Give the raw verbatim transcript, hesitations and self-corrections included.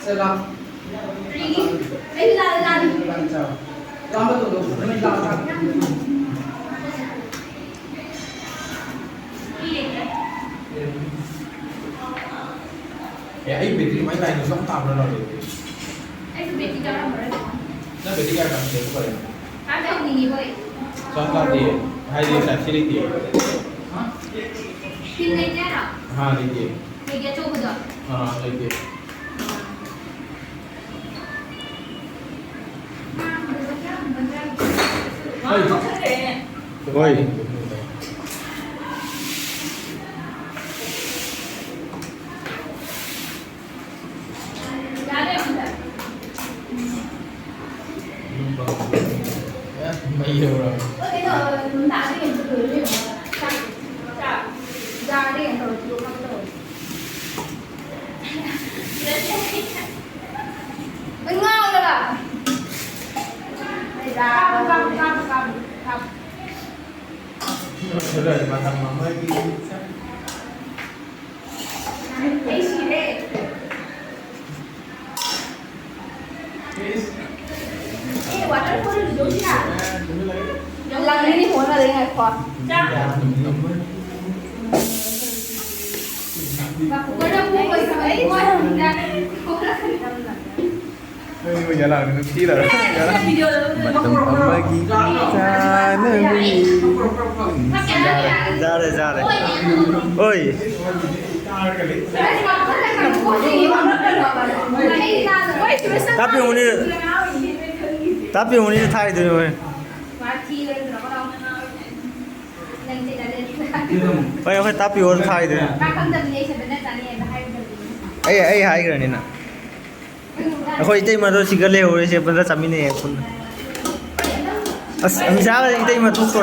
चला। ꯑꯦ, ꯑꯩ ꯕꯦꯇ꯭ꯔꯤ ꯃꯩ ꯂꯥꯏꯟꯗꯨꯁꯨ ꯑꯝ ꯇꯥꯕ꯭ꯔꯥ ꯂꯧꯔꯦ꯫ ꯑꯩꯁꯨ ꯕꯦꯇ꯭ꯔꯤ ꯆꯥꯔꯝꯃꯔꯣꯏ꯫ ꯅꯪ ꯕꯦꯇ꯭ꯔꯤ ꯀꯌꯥ ꯀꯥꯟꯅꯗꯦ? ꯀꯥꯟꯅꯗꯦ꯫ ꯆꯥꯝ ꯀꯥꯟꯗꯦ꯫ ꯍꯥꯏꯗꯤ ꯇꯥꯏꯞ ꯁꯤ ꯂꯩꯇꯦ꯫ ꯄꯤꯟ ꯂꯩꯇꯦ ꯍꯥꯏꯔꯣ? ꯑꯥ, ꯂꯩꯇꯦ꯫ ꯂꯩꯇꯦ ꯑꯆꯧꯕꯗꯣ? ꯑꯥ, ꯂꯩꯇꯦ꯫ ꯍꯣꯏ꯫ ꯑꯩ ꯁꯤꯔꯦ꯫ ꯑꯦ, waterfall ꯂꯨꯗꯣ ꯁꯤꯔꯥ? ꯂꯪꯒꯤꯅꯤ ꯍꯣꯠꯅꯔꯦ, ꯉꯥꯏꯈꯣ꯫ ꯃꯇꯝ ꯑꯃꯒꯤ ꯆꯥꯅꯕꯤ꯫ ꯌꯥꯔꯦ, ꯌꯥꯔꯦ, ꯌꯥꯔꯦ꯫ ꯑꯣꯏ꯫ ꯇꯥꯄꯤ ꯃꯨꯅꯤ, ꯇꯥꯄꯤ ꯃꯨꯅꯤ ꯊꯥꯏꯗꯨꯅꯤ ꯍꯣꯏ꯫ ꯍꯣꯏ, ꯑꯩꯈꯣꯏ ꯇꯥꯄꯤ ꯍꯣꯏ ꯊꯥꯏꯗꯨꯅꯤ꯫ ꯑꯩ, ꯑꯩ ꯍꯥꯏꯈ꯭ꯔꯅꯤꯅ꯫ ꯑꯩꯈꯣꯏ ꯏꯇꯩꯃꯗꯣ ꯁꯤꯒ ꯂꯩꯍꯧꯔꯤꯁꯦ ꯄꯨꯟꯅ ꯆꯥꯃꯤꯟꯅꯩꯌꯦ ꯄꯨꯟꯅ꯫ ꯑꯁ, ꯑꯃꯤꯁꯥꯒ ꯏꯇꯩꯃ ꯊꯣꯛꯇꯣꯔꯦ꯫